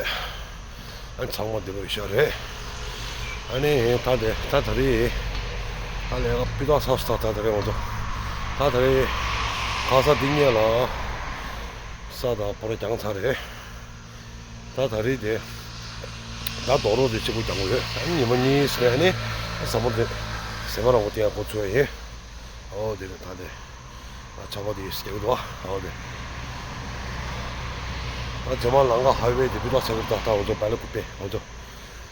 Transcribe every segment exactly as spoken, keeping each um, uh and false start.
ཨ་ཚང་མ་འདི་ལོ་ཡོད་ཤག་རེད། ཨ་ནི་ད་དེ་ད་ད་རེས་ད་ལས་ཀ་སྤུས་དག་ཚགས་སུ་ད་ད་ད་རེས་འོང་ཚོ། ད་ད་རེས་ག་ས་འདི་གཉིས་ལ་ས་དང་སྤོ་ར་རྒྱང་ཚར་རེད། ད་ད་རེས་དེ་ད་རྡོ་རོག་དེ་གཅིག་པུ་རྒྱང་ཡོད། ཨ་ནི་ཉི་མ་གཉིས་ནས་ཨ་ནི་ཟ་མོ་དེ་ཟེ་མ་རང་གོ་དེ་ཡང་གོ་ཚོད་ཡིན། ཨོ་དེ་རེད་ད་དེ། ཨ་ཆར་པ་དེ་སྐྱེ་གི་འདུག་ཨ། ཨོ་དེ། ད་རྗེས་མ་ལམ་ཁ་ཧའི་ཝེ་དེ་སྤུས་དག་ཆགས་ཀྱི་འདུག་ད་ད་འོ་ཚོ་བལ་ལ་ཀུ་པེ་འོ་ཚོ།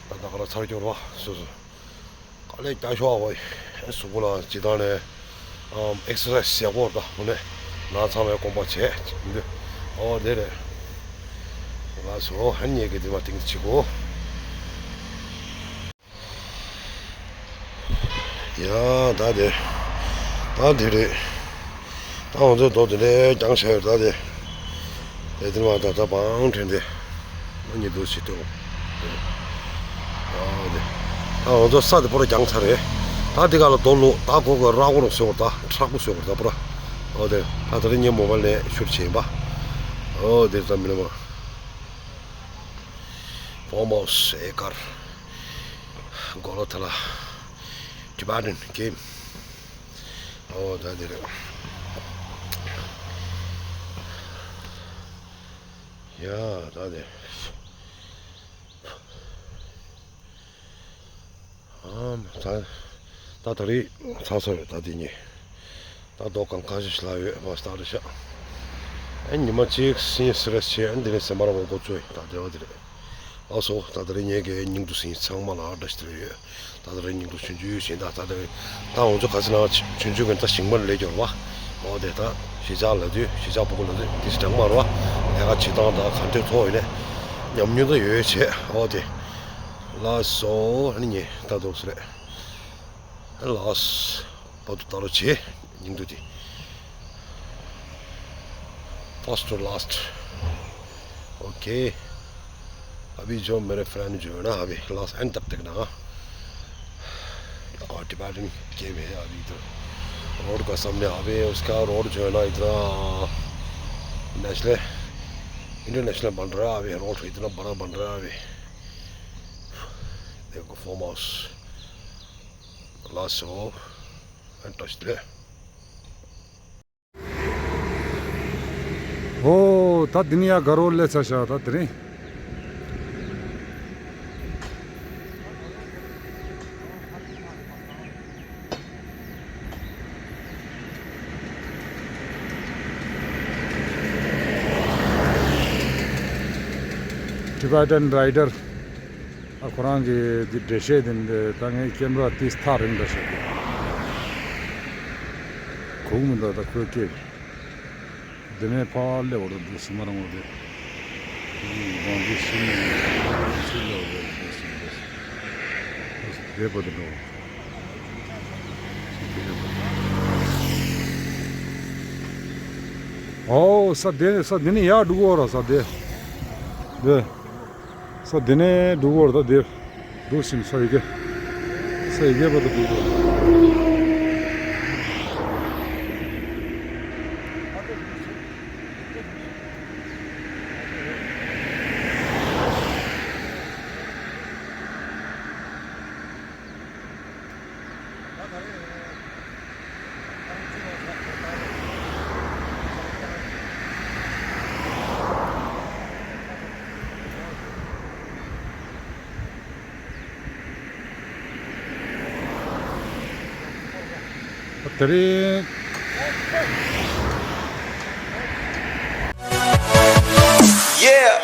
ད་ད་ག་ར་ཚར་སྐྱོར་བ་སོ་སོ། དཀའ་ལས་རྒྱག་ཤོག་ཨ། གཟུགས་པོ་ལ་ཇི་ལྟར་ནས་ཨམ་ཨེག་སར་སའི་ཛི་ཡག་པོ་རེད། ད་འོ་ནས་ན་ཚང་བའི་སྐོམ་པ་བྱས་འདི། ཨོ་དེ་རེད། ང་སོ་ཧན་ཉེ་གི་དེ་མ་ཏིང་ཅི་གོ། ཡ་ད་དེ། ད་དེ་རེད། ད་ང་ཚོའི་རྡོ་དེ་འདྲའི་རྒྱང་ཆ་ཡོད་ད་དེ། དེ་དེ་མ་ད་ད་བང་དྲན་དེ། ཨ་ཉི་འདུག་ཞིག་ཏུ། ཨ་དེ། ད་ང་ཚོ་ས་དེ་པོ་ར་རྒྱང་ཚ་རེད། ད་དེ་ག་ལ་རྡོ་ལོ་ད་གོ་གོ་ར་གོ་ར་སོ་ད་ཁྲག་པོ་སོ་ད་པོ་ར། ཨོ་དེ་ད་དེ་རིང་ངའི་མོ་བལ་ནས་ཤུར་བྱེད་ཡིན་པ། ཨོ་དེ་ད་མི་ལ་མ། ཕོམ་ཧའུ་སི་ཨེ་ཀར། གོ་ལོ་ཐ་ལ། Tibetan game. ཨོ་ད་དེ་རེད། ཡ་ད་དེ། ཨམ་ད་ད་ད་རེས་ཚར་སོང་རེད་ད་དེ་གཉིས། ད་རྡོ་གང་ཁ་ཤས་ཤིག་ལ་ཡོད་མ་སྟག་རེད་ཤག་ཨ་ཉི་མ་གཅིག་སིན་སི་རེ་ཆེ་ཨ་འདི་ནས་སེམས་པ་རང་གོ་ཚོད་ད་དེ་བ་དེ་རེད། ཨ་སོ་ད་ད་རེས་ངེད་ཀྱི་སྙིང་དུ་སིན་ཚང་མ་ལ་བཀྲ་ཤིས་བདེ་ལེགས་ཡོད། ད་ད་རེས་སྙིང་དུ་ཆུང་ཆུང་བཞིན་ད་ད་ད་ད་འོང་ཚོ་ག་ཚོད་ན་ཆུང་ཆུང་གི་ད་ཞིང་པ་ལས་སྐྱོར་བ། ཨོ་དེ་ད་གཞིས་ཆགས་ལ་དུས་གཞིས་ཆགས་ཕྲུ་གུ་ལ་དུས་དེ་ཞིག་གྲང་མ་རུ་བ་ལས་ཀ་བྱེད་སྟངས་ད་ག་འདྲས་ཐོག་ཡིན་ནས་ཉམས་མྱོང་ད་ཡོད་བྱས་ཨོ་དེ། ལགས་སོ་ཨ་ནི་ངས་ད་འདུག་སེ་རེད། ལགས། བར་དུ་ལྟ་རོགས་བྱེད། སྙིང་སྡུག་དེ། First to last. Okay. अभी जो मेरे फ्रेंड जो है ना, अभी लास्ट एंड तक देखना। और टिबेटन गेम है अभी इधर। रोड का सामने अभी उसका रोड जो है ना, इतना नेशनल, इंटरनेशनल बन रहा है अभी। रोड इतना बड़ा बन रहा है अभी। देखो, farm house. Last show and touch there. ཨོ། ད་འདི་ནས་ཡར་དགའ་རོགས་སླེབས་ཚར་ཤག་ད་དེ་རིང་། Tibetan Rider. ཨ་ཁོ་རང་གི་འདི་འགྲེལ་བཤད་འདི་འདི་ད་ངའི་ཀེམ་ར་ཏིས་ཐག་རིང་འདྲ་ཞིག་འདུག་གོ་གི་མི་འདུག་ད་ཁོའི་སྐད། འདི་ནས་ཕར་སླེབས་འོ་ར་འདུག་སི་མ་རང་འོ་དེ། གང་འདི་སི་མ་སི་སླེབས་འོ་ར་འདུག་སི་མ་རང་། དེ་པོ་དེ་འགྲོ། ཨོ་ས་དེ་ས་འདི་ནས་ཡར་འགྲོ་གི་འོ་ར་ས་དེ། དེ། ས་འདི་ནས་འགྲོ་གི་འོ་ར་ད་དེ། འགྲོ་ཟིན་ས་ཡི་གེ་ས་ཡི་གེ་བར་དུ་འགྲོ་གི་འོ་ར། དེ་རིང་། Yeah.